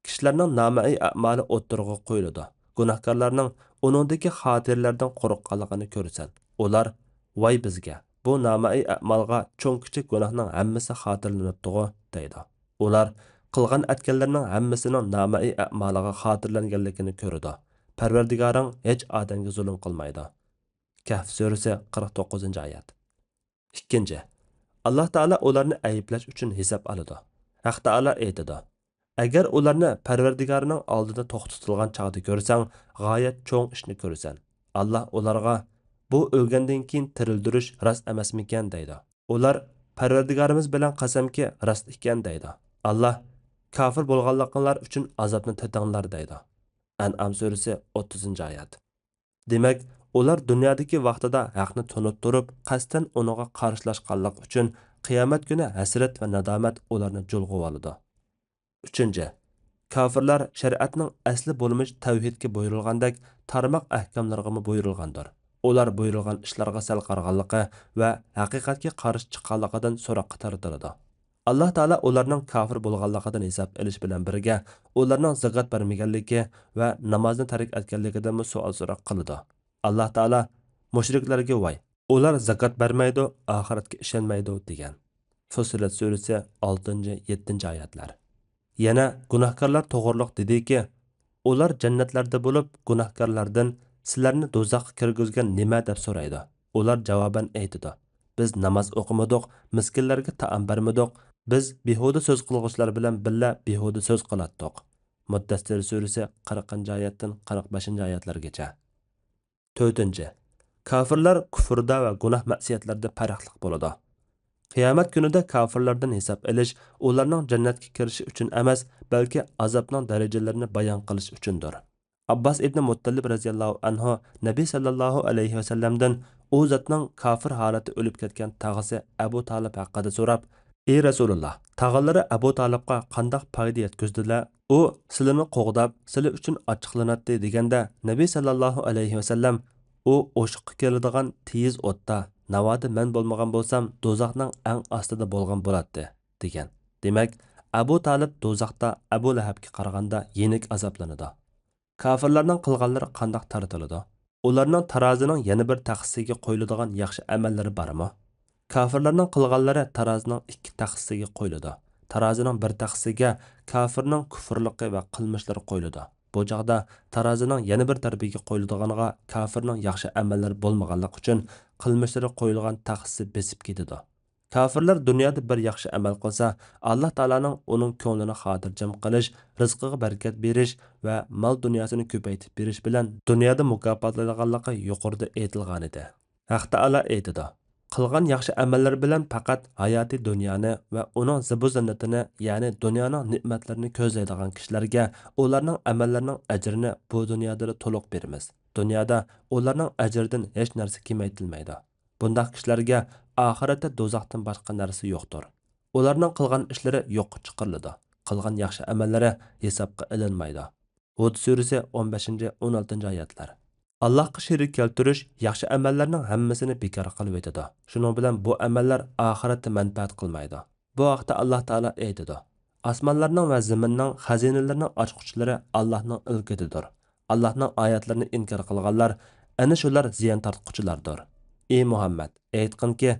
كىشىلەرنىڭ نامەرئى ئەمالى ئوتتۇرىغا قويۇلىدۇ. گۇناھكارلارنىڭ ئۇنىڭدىكى خاتىرىلەردىن قورققانلىقىنى كۆرىسەن. ئۇلار، ۋاي بىزگە! بۇ نامەرئى ئەمالغا چوڭ-كىچىك گۇناھنىڭ ھەممىسى خاتىرىلىنىپتىغۇ، دەيدۇ. ئۇلار، قىلغان-ئەتكەنلىرىنىڭ ھەممىسىنىڭ نامەرئى ئەمالىغا خاتىرىلەنگەنلىكىنى كۆرىدۇ. پەرۋەردىگارىڭ ھېچ ئادەمگە زۇلۇم قىلمايدۇ. كەھف سۈرىسى، قىرىق توققۇزىنچى ئايەت. ئىككىنچى، ئاللاھ تائالا ئۇلارنى ئەيىبلەش ئۈچۈن ھېساب ئالىدۇ. ھەق تائالا ئېيتىدۇ، ئەگەر ئۇلارنى پەرۋەردىگارىنىڭ ئالدىدا توختىتىلغان چاغدا كۆرسەڭ، غايەت چوڭ ئىشنى كۆرىسەن. ئاللاھ ئۇلارغا، بۇ ئۆلگەندىن كېيىن تىرىلدۈرۈش راست ئەمەسمىكەن؟ دەيدۇ. ئۇلار، پەرۋەردىگارىمىز بىلەن قەسەمكى، راست ئىكەن، دەيدۇ. ئاللاھ، كاپىر بولغانلىقىڭلار ئۈچۈن ئازابنى تېتىڭلار، دەيدۇ. ئەنئام سۈرىسى، ئوتتۇزىنچى ئايەت. دېمەك، ئۇلار دۇنيادىكى ۋاقتىدا ھەقنى تونۇپ تۇرۇپ، قەستەن ئۇنىڭغا قارشىلاشقانلىقى ئۈچۈن قىيامەت كۈنى ھەسرەت ۋە نادامەت ئۇلارنى جۇلغىۋالىدۇ. ئۈچىنچى، كاپىرلار شەرىئەتنىڭ ئەسلى بولمىش تەۋھىدكە بۇيرۇلغاندەك تارماق ئەھكاملىرىغىمۇ بۇيرۇلغاندۇر. ئۇلار بۇيرۇلغان ئىشلارغا سەل قارىغانلىقى ۋە ھەقىقەتكە قارشى چىققانلىقىدىن سوراققا تارتىلىدۇ. ئاللا تائالا ئۇلارنىڭ كاپىر بولغانلىقىدىن ھېساب ئېلىش بىلەن بىرگە، ئۇلارنىڭ زاكات بەرمىگەنلىكى ۋە نامازنى تەرك ئەتكەنلىكىدىنمۇ سوئال سوراق قىلىدۇ. ئاللا تائالا مۇشرىكلارغا ۋاي، ئۇلار زاكات بەرمەيدۇ، ئاخىرەتكە ئىشەنمەيدۇ دېگەن. فۇسسىلەت سۈرىسى ئالتىنچى، يەتتىنچى ئايەتلەر. يەنە گۇناھكارلار توغرۇلۇق دېدىكى، ئۇلار جەننەتلەردە بولۇپ، گۇناھكارلاردىن سىلەرنى دوزاخقا كىرگۈزگەن نېمە دەپ سورايدۇ. ئۇلار جاۋابەن ئېيتىدۇ، بىز ناماز ئوقۇمىدۇق، مىسكىنلەرگە تائام بەرمىدۇق، بىز بىھۇدە سۆز قىلغۇچىلار بىلەن بىللە بىھۇدە سۆز قىلاتتۇق. مۇددەسسىر سۈرىسى قىرىقىنچى ئايەتتىن قىرىق بەشىنچى ئايەتلەرگىچە. تۆتىنچى، كاپىرلار كۇفردا ۋە گۇناھ مەسىيەتلەردە پەرقلىق بولىدۇ. قىيامەت كۈنىدە كاپىرلاردىن ھېساب ئېلىش ئۇلارنىڭ جەننەتكە كىرىشى ئۈچۈن ئەمەس، بەلكى ئازابنىڭ دەرىجىلىرىنى بايان قىلىش ئۈچۈندۇر. ئابباس ئىبنى مۇتتەلىب رەزىياللاھۇ ئەنھۇ نەبى سەللەللاھۇ ئەلەيھى ۋەسەللەمدىن ئۇ زاتنىڭ كاپىر ھالەتتە ئۆلۈپ كەتكەن تاغىسى ئەبۇ تالىپ ھەققىدە سوراپ، ئى رەسۇلۇللا، تاغىلىرى ئەبۇ تالىپقا قانداق پايدا يەتكۈزدىلە؟ ئۇ سىلىنى قوغداپ، سىلى ئۈچۈن ئاچچىقلىناتتى دېگەندە، نەبى سەللەللاھۇ ئەلەيھى ۋەسەللەم، ئۇ ئوشۇققا كېلىدىغان تېيىز ئوتتا، ناۋادا مەن بولمىغان بولسام، دوزاخنىڭ ئەڭ ئاستىدا بولغان بولاتتى، دېگەن. دېمەك، ئەبۇ تالىپ دوزاختا ئەبۇ لەھەبكە قارىغاندا يېنىك ئازابلىنىدۇ. كاپىرلارنىڭ قىلغانلىرى قانداق تارتىلىدۇ؟ ئۇلارنىڭ تارازىنىڭ يەنە بىر تەخسىسىگە قويۇلىدىغان ياخشى ئەمەللىرى بارمۇ؟ كاپىرلارنىڭ قىلغانلىرى تارازىنىڭ ئىككى تەخسىسىگە قويۇلىدۇ. تارازىنىڭ بىر تەخسىسىگە كاپىرنىڭ كۇفرلۇقى ۋە قىلمىشلىرى قويۇلىدۇ. بۇ چاغدا تارازىنىڭ يەنە بىر تەرىپىگە قويۇلىدىغانغا كاپىرنىڭ ياخشى ئەمەللىرى بولمىغانلىقى ئۈچۈن قىلمىشلىرى قويۇلغان تەخسىسى بېسىپ كېتىدۇ. كاپىرلار دۇنيادا بىر ياخشى ئەمەل قىلسا، ئاللا تائالانىڭ ئۇنىڭ كۆڭلىنى خاتىرجەم قىلىش، رىزقىغا بەرىكەت بېرىش ۋە مال دۇنياسىنى كۆپەيتىپ بېرىش بىلەن دۇنيادا مۇكاپاتلايدىغانلىقى يۇقىرىدا ئېيتىلغانىدى. ھەق تائالا ئېيتىدۇ، قىلغان ياخشى ئەمەللىرى بىلەن پەقەت ھاياتىي دۇنيانى ۋە ئۇنىڭ زىبۇ زىننىتىنى، يەنى دۇنيانىڭ نېمەتلىرىنى كۆزلەيدىغان كىشىلەرگە ئۇلارنىڭ ئەمەللىرىنىڭ ئەجرىنى بۇ دۇنيادىلا تولۇق بېرىمىز. دۇنيادا ئۇلارنىڭ ئەجرىدىن ھېچ نەرسە كېمەيتىلمەيدۇ. بۇنداق كىشىلەرگە ئاخىرەتتە دوزاختىن باشقا نەرسە يوقتۇر. ئۇلارنىڭ قىلغان ئىشلىرى يوققا چىقىرىلىدۇ. قىلغان ياخشى ئەمەللىرى ھېسابقا ئېلىنمايدۇ. ھۇد سۈرىسى ئون بەشىنچى، ئون ئالتىنچى ئايەتلەر. ئاللاھقا شېرىك كەلتۈرۈش ياخشى ئەمەللەرنىڭ ھەممىسىنى بىكار قىلىۋېتىدۇ. شۇنىڭ بىلەن بۇ ئەمەللەر ئاخىرەتتە مەنپەئەت قىلمايدۇ. بۇ ھەقتە ئاللا تائالا ئېيتىدۇ، ئاسمانلارنىڭ ۋە زېمىننىڭ خەزىنىلىرىنىڭ ئاچقۇچىلىرى ئاللاھنىڭ ئىلكىدىدۇر. ئاللاھنىڭ ئايەتلىرىنى ئىنكار قىلغانلار، ئەنە شۇلار زىيان تارتقۇچىلاردۇر. ئى مۇھەممەد، ئېيتقىنكى،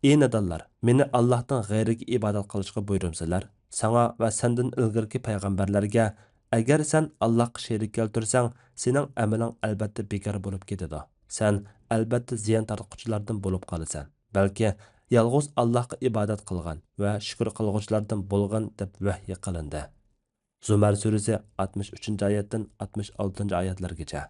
ئى نادانلار، مېنى ئاللاھتىن غەيرىگە ئىبادەت قىلىشقا بۇيرۇمسىلەر؟ ساڭا ۋە سەندىن ئىلگىرىكى پەيغەمبەرلەرگە، ئەگەر سەن ئاللاھقا شېرىك كەلتۈرسەڭ، سېنىڭ ئەمىلىڭ ئەلبەتتە بىكار بولۇپ كېتىدۇ. سەن ئەلبەتتە زىيان تارتقۇچىلاردىن بولۇپ قالىسەن. بەلكى يالغۇز ئاللاھقا ئىبادەت قىلغان ۋە شۈكۈر قىلغۇچىلاردىن بولغىن دەپ ۋەھيى قىلىندى. زۇمەر سۈرىسى ئاتمىش ئۈچىنچى ئايەتتىن ئاتمىش ئالتىنچى ئايەتلەرگىچە.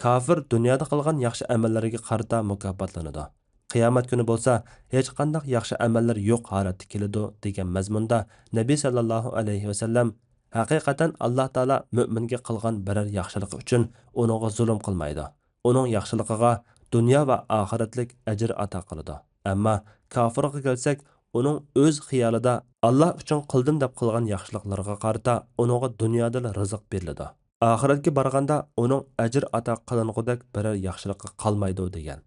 كاپىر دۇنيادا قىلغان ياخشى ئەمەللىرىگە قارىتا مۇكاپاتلىنىدۇ. قىيامەت كۈنى بولسا ھېچقانداق ياخشى ئەمەللىرى يوق ھالەتتە كېلىدۇ دېگەن مەزمۇندا نەبى سەللەللاھۇ ئەلەيھى ۋەسەللەم، ھەقىقەتەن ئاللا تائالا مۆمىنگە قىلغان بىرەر ياخشىلىقى ئۈچۈن ئۇنىڭغا زۇلۇم قىلمايدۇ. ئۇنىڭ ياخشىلىقىغا دۇنيا ۋە ئاخىرەتلىك ئەجىر ئاتا قىلىدۇ. ئەمما كاپىرغا كەلسەك، ئۇنىڭ ئۆز خىيالىدا ئاللا ئۈچۈن قىلدىم دەپ قىلغان ياخشىلىقلىرىغا قارىتا ئۇنىڭغا دۇنيادىلا رىزىق بېرىلىدۇ. ئاخىرەتكە بارغاندا ئۇنىڭ ئەجىر ئاتا قىلىنغۇدەك بىرەر ياخشىلىقى قالمايدۇ دېگەن.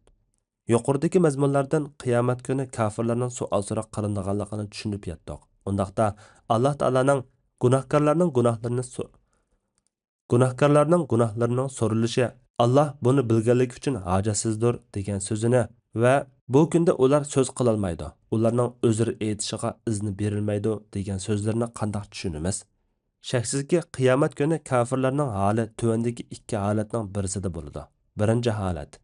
يۇقىرىدىكى مەزمۇنلاردىن قىيامەت كۈنى كاپىرلارنىڭ سوئال سوراق قىلىنىدىغانلىقىنى چۈشىنىپ يەتتۇق. ئۇنداقتا ئاللا تائالانىڭ گۇناھكارلارنىڭ گۇناھلىرىنى سو-، گۇناھكارلارنىڭ گۇناھلىرىنىڭ سورىلىشى، ئاللا بۇنى بىلگەنلىكى ئۈچۈن ھاجەتسىزدۇر، دېگەن سۆزىنى ۋە بۇ كۈندە ئۇلار سۆز قىلالمايدۇ، ئۇلارنىڭ ئۆزرە ئېيتىشىغا ئىزنى بېرىلمەيدۇ، دېگەن سۆزلىرىنى قانداق چۈشىنىمىز؟ شەكسىزكى، قىيامەت كۈنى كاپىرلارنىڭ ھالى تۆۋەندىكى ئىككى ھالەتنىڭ بىرسىدە بولىدۇ. بىرىنچى ھالەت،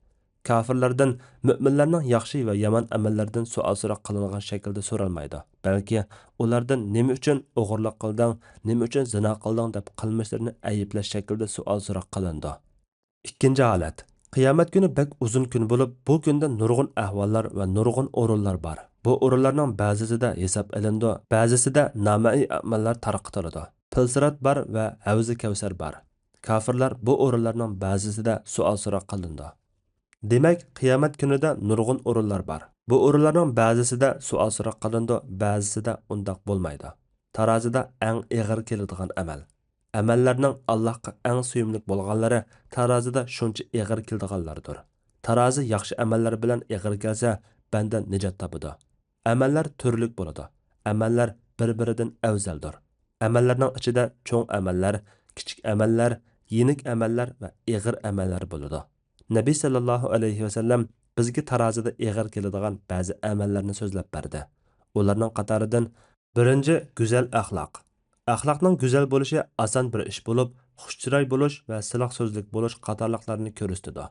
كاپىرلاردىن مۆمىنلەرنىڭ ياخشى ۋە يامان ئەمەللىرىدىن سوئال سوراق قىلىنغان شەكىلدە سورالمايدۇ، بەلكى ئۇلاردىن نېمە ئۈچۈن ئوغرىلىق قىلدىڭ، نېمە ئۈچۈن زىنا قىلدىڭ دەپ قىلمىشلىرىنى ئەيىبلەش شەكلىدە سوئال سوراق قىلىنىدۇ. ئىككىنچى ھالەت، قىيامەت كۈنى بەك ئۇزۇن كۈن بولۇپ، بۇ كۈندە نۇرغۇن ئەھۋاللار ۋە نۇرغۇن ئورۇنلار بار. بۇ ئورۇنلارنىڭ بەزىسىدە ھېساب ئېلىنىدۇ، بەزىسىدە نامەئى ئەمەللەر تارقىتىلىدۇ. پىلسىرات بار ۋە ھەۋزى كەۋسەر بار. كاپىرلار بۇ ئورۇنلارنىڭ بەزىسىدە سوئال سوراق قىلىنىدۇ. دېمەك، قىيامەت كۈنىدە نۇرغۇن ئورۇنلار بار. بۇ ئورۇنلارنىڭ بەزىسىدە سوئال سوراق قىلىنىدۇ، بەزىسىدە ئۇنداق بولمايدۇ. تارازىدا ئەڭ ئېغىر كېلىدىغان ئەمەل. ئەمەللەرنىڭ ئاللاھقا ئەڭ سۆيۈملۈك بولغانلىرى تارازىدا شۇنچە ئېغىر كېلىدىغانلاردۇر. تارازى ياخشى ئەمەللەر بىلەن ئېغىر كەلسە، بەندە نىجات تاپىدۇ. ئەمەللەر تۈرلۈك بولىدۇ. ئەمەللەر بىر-بىرىدىن ئەۋزەلدۇر. ئەمەللەرنىڭ ئىچىدە چوڭ ئەمەللەر، كىچىك ئەمەللەر، يېنىك ئەمەللەر ۋە ئېغىر ئەمەللەر بولىدۇ. نەبى سەللەللاھۇ ئەلەيھى ۋەسەللەم بىزگە تارازىدا ئېغىر كېلىدىغان بەزى ئەمەللەرنى سۆزلەپ بەردى. ئۇلارنىڭ قاتارىدىن، بىرىنچى، گۈزەل ئەخلاق. ئەخلاقنىڭ گۈزەل بولۇشى ئاسان بىر ئىش بولۇپ، خۇش چىراي بولۇش ۋە سىلىق سۆزلۈك بولۇش قاتارلىقلارنى كۆرسىتىدۇ.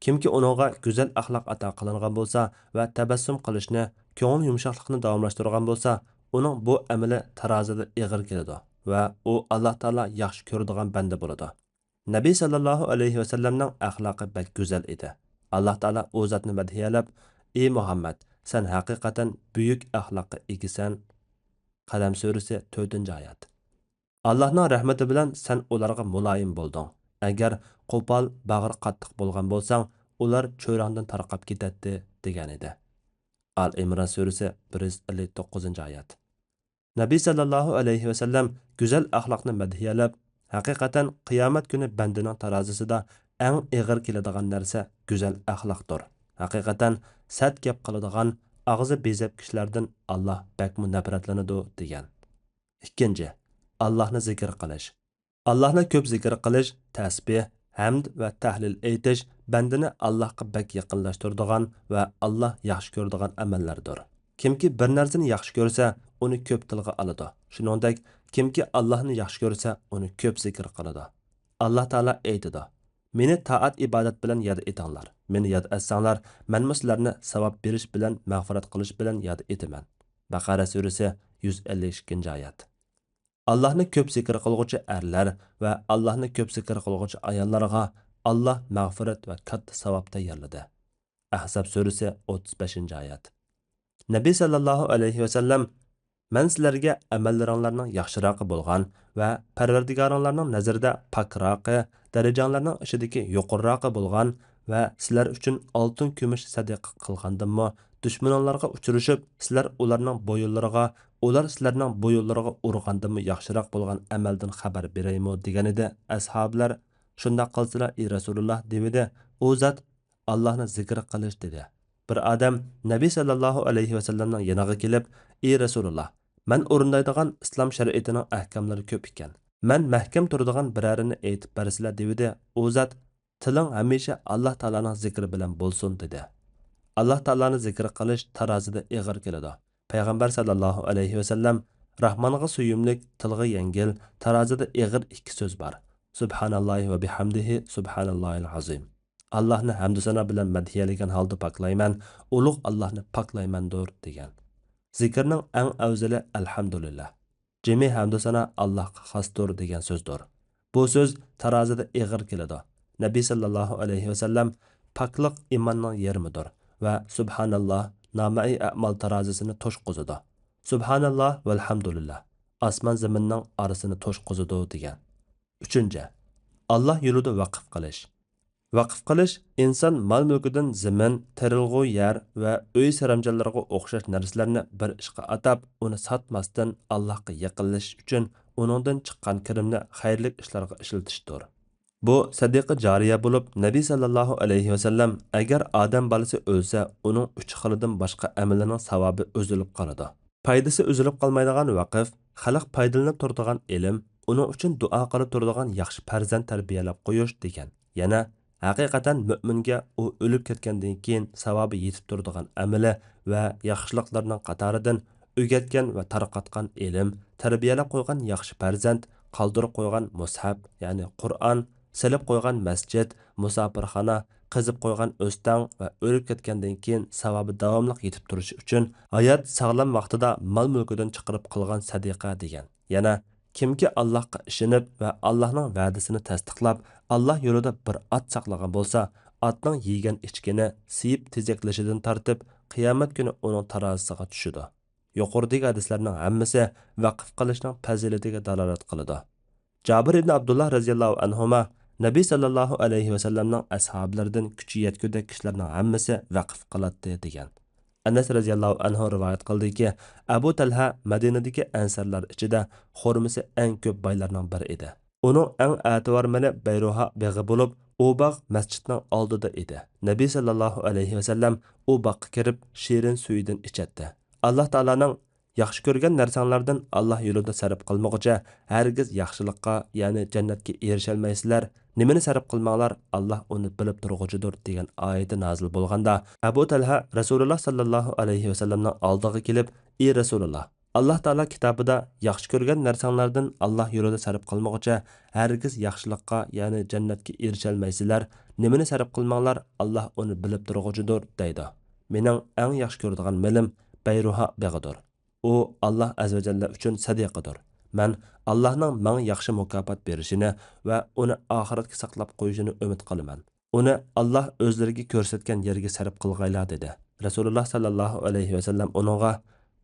كىمكى ئۇنىڭغا گۈزەل ئەخلاق ئاتا قىلىنغان بولسا ۋە تەبەسسۇم قىلىشنى، كۆڭۈل يۇمشاقلىقنى داۋاملاشتۇرغان بولسا، ئۇنىڭ بۇ ئەمىلى تارازىدا ئېغىر كېلىدۇ ۋە ئۇ ئاللا تائالا ياخشى كۆرىدىغان بەندە بولىدۇ. نەبى سەللەللاھۇ ئەلەيھى ۋەسەللەمنىڭ ئەخلاقى بەك گۈزەل ئىدى. ئاللا تائالا ئۇ زاتنى مەدھىيەلەپ، ئى مۇھەممەد، سەن ھەقىقەتەن بۈيۈك ئەخلاققا ئىگىسەن. قەلەم سۈرىسى، تۆتىنچى ئايەت. ئاللانىڭ رەھمىتى بىلەن سەن ئۇلارغا مۇلايىم بولدۇڭ. ئەگەر قوپال، باغرى قاتتىق بولغان بولساڭ، ئۇلار چۆرەڭدىن تارقاپ كېتەتتى، دېگەنىدى. ئال ئىمران سۈرىسى، بىر يۈز ئەللىك توققۇزىنچى ئايەت. نەبى سەللەللاھۇ ئەلەيھى ۋەسەللەم گۈزەل ئەخلاقنى مەدھىيەلەپ، ھەقىقەتەن قىيامەت كۈنى بەندىنىڭ تارازىسىدا ئەڭ ئېغىر كېلىدىغان نەرسە گۈزەل ئەخلاقتۇر. ھەقىقەتەن سەت گەپ قىلىدىغان، ئاغزى بېزەپ كىشىلەردىن ئاللا بەكمۇ نەپرەتلىنىدۇ، دېگەن. ئىككىنچى، ئاللاھنى زىكىر قىلىش. ئاللاھنى كۆپ زىكىر قىلىش، تەسبىھ، ھەمد ۋە تەھلىل ئېيتىش بەندىنى ئاللاھقا بەك يېقىنلاشتۇرىدىغان ۋە ئاللاھ ياخشى كۆرىدىغان ئەمەللەردۇر. كىمكى بىر نەرسىنى ياخشى كۆرسە، ئۇنى كۆپ تىلغا ئالىدۇ. شۇنىڭدەك، كىمكى ئاللاھنى ياخشى كۆرسە، ئۇنى كۆپ زىكىر قىلىدۇ. ئاللاھ تائالا ئېيتىدۇ، مېنى تائەت-ئىبادەت بىلەن ياد ئېتىڭلار. مېنى ياد ئەتسەڭلار، مەنمۇ سىلەرنى ساۋاب بېرىش بىلەن، مەغپىرەت قىلىش بىلەن ياد ئېتىمەن. بەقەرە سۈرىسى، يۈز ئەللىك ئىككىنچى ئايەت. ئاللاھنى كۆپ زىكىر قىلغۇچى ئەرلەر ۋە ئاللاھنى كۆپ زىكىر قىلغۇچى ئاياللارغا ئاللاھ مەغپىرەت ۋە كاتتا ساۋاب تەييارلىدى. ئەھزاب سۈرىسى، ئوتتۇز بەشىنچى ئايەت. نەبى سەللەللاھۇ ئەلەيھى ۋەسەللەم، مەن سىلەرگە ئەمەللىرىڭلارنىڭ ياخشىراقى بولغان ۋە پەرۋەردىگارىڭلارنىڭ نەزىرىدە پاكراقى، دەرىجەڭلارنىڭ ئىچىدىكى يۇقىرىراقى بولغان ۋە سىلەر ئۈچۈن ئالتۇن-كۈمۈش سەدىقە قىلغاندىنمۇ، دۈشمىنىڭلارغا ئۇچرىشىپ، سىلەر ئۇلارنىڭ بويۇنلىرىغا، ئۇلار سىلەرنىڭ بويۇنلىرىغا ئۇرغاندىنمۇ ياخشىراق بولغان ئەمەلدىن خەۋەر بېرەيمۇ؟ دېگەنىدى. ئەسھابىلەر، شۇنداق قىلسىلا، ئى رەسۇلۇللاھ، دېۋىدى. ئۇ زات، ئاللاھنى زىكىر قىلىش، دېدى. بىر ئادەم نەبى سەللەللاھۇ ئەلەيھى ۋەسەللەمنىڭ يېنىغا كېلىپ، ئى رەسۇلۇللاھ، مەن ئورۇندايدىغان ئىسلام شەرىئىتىنىڭ ئەھكاملىرى كۆپ ئىكەن. مەن مەھكەم تۇرىدىغان بىرەرىنى ئېيتىپ بەرسىلە، دېۋىدى. ئۇ زات، تىلىڭ ھەمىشە ئاللاھ تائالانىڭ زىكرى بىلەن بولسۇن، دېدى. ئاللاھ تائالانى زىكىر قىلىش تارازىدا ئېغىر كېلىدۇ. پەيغەمبەر سەللەللاھۇ ئەلەيھى ۋەسەللەم، راھمانغا سۆيۈملۈك، تىلغا يەڭگىل، تارازىدا ئېغىر ئىككى سۆز بار. سۇبھاناللاھى ۋە بىھەمدىھى، سۇبھاناللاھىل ئازىم. ئاللاھنى ھەمدۇسانا بىلەن مەدھىيەلىگەن ھالدا پاكلايمەن، ئۇلۇغ ئاللاھنى پاكلايمەندۇر، دېگەن. زىكىرنىڭ ئەڭ ئەۋزىلى ئەلھەمدۇلىللاھ. جىمى ھەمدۇسانا ئاللاھقا خاستۇر دېگەن سۆزدۇر. بۇ سۆز تارازىدا ئېغىر كېلىدۇ. نەبى سەللەللاھۇ ئەلەيھى ۋەسەللەم، پاكلىق ئىماننىڭ يېرىمىدۇر ۋە سۇبھاناللاھ نامەئى ئەمال تارازىسىنى توشقۇزىدۇ. سۇبھاناللاھ ۋەلھەمدۇلىللاھ ئاسمان زېمىننىڭ ئارىسىنى توشقۇزىدۇ، دېگەن. ئۈچىنچى، ئاللاھ يولىدا ۋەقىف قىلىش. ۋەقىف قىلىش ئىنسان مال-مۈلكىدىن زېمىن، تېرىلغۇ يەر ۋە ئۆي سەرەمجانلىرىغا ئوخشاش نەرسىلەرنى بىر ئىشقا ئاتاپ، ئۇنى ساتماستىن، ئاللاھقا يېقىنلىشىش ئۈچۈن ئۇنىڭدىن چىققان كىرىمنى خەيرلىك ئىشلارغا ئىشلىتىشتۇر. بۇ سەدىقە جارىيە بولۇپ، نەبى سەللەللاھۇ ئەلەيھى ۋەسەللەم، ئەگەر ئادەم بالىسى ئۆلسە، ئۇنىڭ ئۈچ خىلىدىن باشقا ئەمىلىنىڭ ساۋابى ئۈزۈلۈپ قالىدۇ. پايدىسى ئۈزۈلۈپ قالمايدىغان ۋەقىف، خەلق پايدىلىنىپ تۇرىدىغان ئىلىم، ئۇنىڭ ئۈچۈن دۇئا قىلىپ تۇرىدىغان ياخشى پەرزەنت تەربىيەلەپ قويۇش، دېگەن. يەنە، ھەقىقەتەن مۆمىنگە ئۇ ئۆلۈپ كەتكەندىن كېيىن ساۋابى يېتىپ تۇرىدىغان ئەمىلى ۋە ياخشىلىقلىرىنىڭ قاتارىدىن ئۆگەتكەن ۋە تارقاتقان ئىلىم، تەربىيەلەپ قويغان ياخشى پەرزەنت، قالدۇرۇپ قويغان مۇسھەپ، يەنى قۇرئان، سېلىپ قويغان مەسچىت، مۇساپىرخانا، قېزىپ قويغان ئۆستەڭ ۋە ئۆلۈپ كەتكەندىن كېيىن ساۋابى داۋاملىق يېتىپ تۇرۇشى ئۈچۈن ھايات ساغلام ۋاقتىدا مال-مۈلكىدىن چىقىرىپ قىلغان سەدىقە، دېگەن. يەنە، كىمكى ئاللاھقا ئىشىنىپ ۋە ئاللاھنىڭ ۋەدىسىنى تەستىقلاپ، ئاللاھ يولىدا بىر ئات ساقلىغان بولسا، ئاتنىڭ يېگەن-ئىچكىنى، سىيىپ تېزەكلىشىدىن تارتىپ، قىيامەت كۈنى ئۇنىڭ تارازىسىغا چۈشىدۇ. يۇقىرىدىكى ھەدىسلەرنىڭ ھەممىسى ۋەقىف قىلىشنىڭ پەزىلىتىگە دالالەت قىلىدۇ. جابىر ئىبنى ئابدۇللا رەزىياللاھۇ ئەنھۇما، نەبى سەللەللاھۇ ئەلەيھى ۋەسەللەمنىڭ ئەسھابىلىرىدىن كۈچى يەتكۈدەك كىشىلەرنىڭ ھەممىسى ۋەقىف قىلاتتى، دېگەن. ئەنەس رەزىياللاھۇ ئەنھۇ رىۋايەت قىلدىكى، ئەبۇ تەلھە مەدىنىدىكى ئەنسارلار ئىچىدە خورمىسى ئەڭ كۆپ بايلارنىڭ بىرى ئىدى. ئۇنىڭ ئەڭ ئەتىۋار مېلى بەيرۇھا بېغى بولۇپ، ئۇ باغ مەسچىتنىڭ ئالدىدا ئىدى. نەبى سەللەللاھۇ ئەلەيھى ۋەسەللەم ئۇ باغقا كىرىپ، شېرىن سۈيىدىن ئىچەتتى. ئاللاھ تائالانىڭ ياخشى كۆرگەن نەرسەڭلاردىن ئاللاھ يولىدا سەرپ قىلمىغۇچە ھەرگىز ياخشىلىققا، يەنى جەننەتكە ئېرىشەلمەيسىلەر. نېمىنى سەرپ قىلماڭلار، ئاللاھ ئۇنى بىلىپ تۇرغۇچىدۇر» دېگەن ئايىتى نازىل بولغاندا، ئەبۇ تەلھە رەسۇلۇللاھ ساللاللاھۇ ئەلەيھى ۋەسەللەمنىڭ ئالدىغا كېلىپ: «ئى رەسۇلۇللاھ، ئاللاھ تائالا كىتابىدا ياخشى كۆرگەن نەرسەڭلاردىن ئاللاھ يولىدا سەرپ قىلمىغۇچە ھەرگىز ياخشىلىققا، يەنى جەننەتكە ئېرىشەلمەيسىلەر. نېمىنى سەرپ قىلماڭلار، ئاللاھ ئۇنى بىلىپ تۇرغۇچىدۇر» دەيدۇ. مېنىڭ ئەڭ ياخشى كۆرىدىغان مېلىم بەيرۇھا بېغىدۇر. ئۇ ئاللاھ ئەززەۋەجەللە ئۈچۈن سەدىقىدۇر. مەن ئاللاھنىڭ ماڭا ياخشى مۇكاپات بېرىشىنى ۋە ئۇنى ئاخىرەتكە ساقلاپ قويۇشىنى ئۈمىد قىلىمەن. ئۇنى ئاللاھ ئۆزلىرىگە كۆرسەتكەن يەرگە سەرپ قىلغايلا، دېدى. رەسۇلۇللاھ ساللاللاھۇ ئەلەيھى ۋەسەللەم ئۇنىڭغا: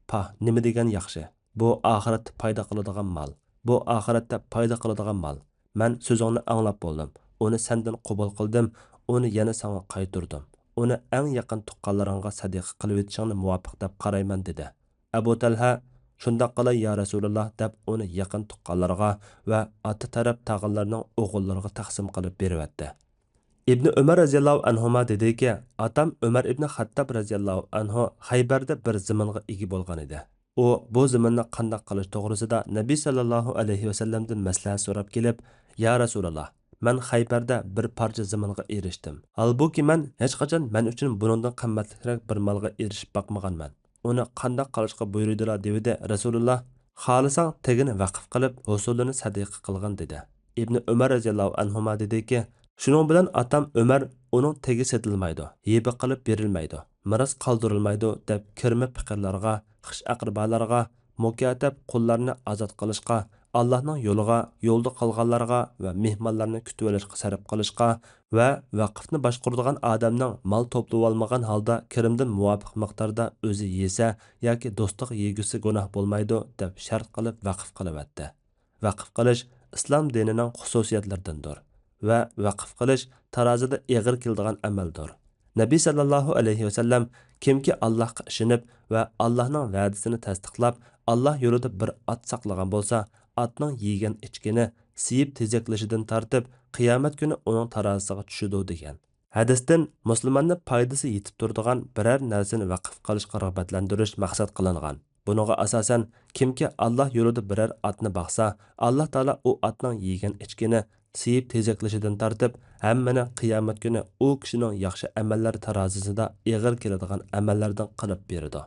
«پاھ، نېمە دېگەن ياخشى! بۇ ئاخىرەتتە پايدا قىلىدىغان مال. بۇ ئاخىرەتتە پايدا قىلىدىغان مال. مەن سۆزۈڭنى ئاڭلاپ بولدۇم. ئۇنى سەندىن قوبۇل قىلدىم. ئۇنى يەنە ساڭا قايتۇردۇم. ئۇنى ئەڭ يېقىن تۇغقانلىرىڭغا سەدىقە قىلىۋېتىشىڭنى مۇۋاپىق دەپ قارايمەن» دېدى. ئەبۇ تەلھە: «شۇنداق قىلاي، يا رەسۇلۇللاھ» دەپ، ئۇنى يېقىن تۇغقانلىرىغا ۋە ئاتا تەرەپ تاغىلىرىنىڭ ئوغۇللىرىغا تەقسىم قىلىپ بېرىۋەتتى. ئىبنى ئۆمەر رەزىياللاھۇ ئەنھۇما دېدىكى، ئاتام ئۆمەر ئىبنى خەتتاب رەزىياللاھۇ ئەنھۇ خەيبەردە بىر زېمىنغا ئىگە بولغان ئىدى. ئۇ بۇ زېمىننى قانداق قىلىش توغرىسىدا نەبى ساللاللاھۇ ئەلەيھى ۋەسەللەمدىن مەسلىھەت سوراپ كېلىپ: «يا رەسۇلاللاھ، مەن خەيبەردە بىر پارچە زېمىنغا ئېرىشتىم. ھالبۇكى، مەن ھېچقاچان مەن ئۈچۈن بۇنىڭدىن قىممەتلىكرەك بىر مالغا ئېرىشىپ باقمىغانمەن. ئۇنى قانداق قىلىشقا بۇيرۇيدۇلا؟» دېۋىدى. رەسۇلۇللاھ: «خالىساڭ، تېگىنى ۋەقىپ قىلىپ، ھوسۇلىنى سەدىقە قىلغىن» دېدى. ئىبنى ئۆمەر رەزىياللاھۇ ئەنھۇما دېدىكى، شۇنىڭ بىلەن ئاتام ئۆمەر ئۇنىڭ تېگى سېتىلمايدۇ، ھىبە قىلىپ بېرىلمەيدۇ، مىراس قالدۇرۇلمايدۇ دەپ، كىرمە پېقىرلارغا، خىش ئەقرىبالارغا، مۇكاتەب قۇللارنى ئازاد قىلىشقا، ئاللاھنىڭ يولىغا، يولدا قالغانلارغا ۋە مېھمانلارنى كۈتۈۋېلىشقا سەرپ قىلىشقا ۋە ۋەقىفنى باشقۇرىدىغان ئادەمنىڭ مال توپلىۋالمىغان ھالدا كىرىمدىن مۇۋاپىق مىقداردا ئۆزى يېسە ياكى دوستىغا يېگۈزسە گۇناھ بولمايدۇ دەپ شەرت قىلىپ ۋەقىف قىلىۋەتتى. ۋەقىف قىلىش ئىسلام دىنىنىڭ خۇسۇسىيەتلىرىدىندۇر ۋە ۋەقىف قىلىش تارازىدا ئېغىر كېلىدىغان ئەمەلدۇر. نەبى ساللاللاھۇ ئەلەيھى ۋەسەللەم، كىمكى ئاللاھقا ئىشىنىپ ۋە ئاللاھنىڭ ۋەدىسىنى تەستىقلاپ، ئاللاھ يولىدا بىر ئات ساقلىغان بولسا، ئاتنىڭ يېگەن-ئىچكىنى سىيىپ تېزەكلىشىدىن تارتىپ، قىيامەت كۈنى ئۇنىڭ تارازىسىغا چۈشىدۇ، دېگەن. ھەدىستىن مۇسۇلماننى پايدىسى يېتىپ تۇرىدىغان بىرەر نەرسىنى ۋەقىف قىلىشقا رىغبەتلەندۈرۈش مەقسەت قىلىنغان. بۇنىڭغا ئاساسەن، كىمكى ئاللاھ يولىدا بىرەر ئاتنى باقسا، ئاللاھ تائالا ئۇ ئاتنىڭ يېگەن-ئىچكىنى، سىيىپ تېزەكلىشىدىن تارتىپ، ھەممىنى قىيامەت كۈنى ئۇ كىشىنىڭ ياخشى ئەمەللەر تارازىسىدا ئېغىر كېلىدىغان ئەمەللەردىن قىلىپ بېرىدۇ.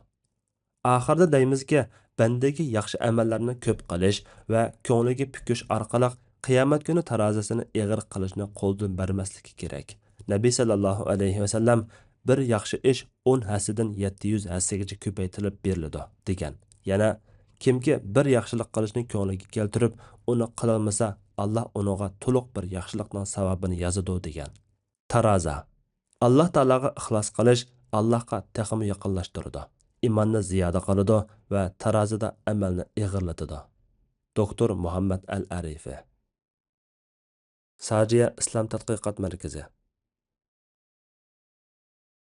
ئاخىرىدا دەيمىزكى، بەندىگە ياخشى ئەمەللەرنى كۆپ قىلىش ۋە كۆڭلىگە پۈكۈش ئارقىلىق قىيامەت كۈنى تارازىسىنى ئېغىر قىلىشنى قولدىن بەرمەسلىكى كېرەك. نەبى ساللاللاھۇ ئەلەيھى ۋەسەللەم، «بىر ياخشى ئىش ئون ھەسسىدىن يەتتە يۈز ھەسسىگىچە كۆپەيتىلىپ بېرىلىدۇ» دېگەن. يەنە، «كىمكى بىر ياخشىلىق قىلىشنى كۆڭلىگە كەلتۈرۈپ، ئۇنى قىلالمىسا، ئاللاھ ئۇنىڭغا تولۇق بىر ياخشىلىقنىڭ ساۋابىنى يازىدۇ» دېگەن. تارازا. ئاللاھ تائالاغا ئىخلاس قىلىش ئاللاھقا تېخىمۇ يېقىنلاشتۇرىدۇ، ئىماننى زىيادە قىلىدۇ ۋە تارازىدا ئەمەلنى ئېغىرلىتىدۇ. دوكتور مۇھەممەد ئەل ئەرىفى. ساجىيە ئىسلام تەتقىقات مەركىزى.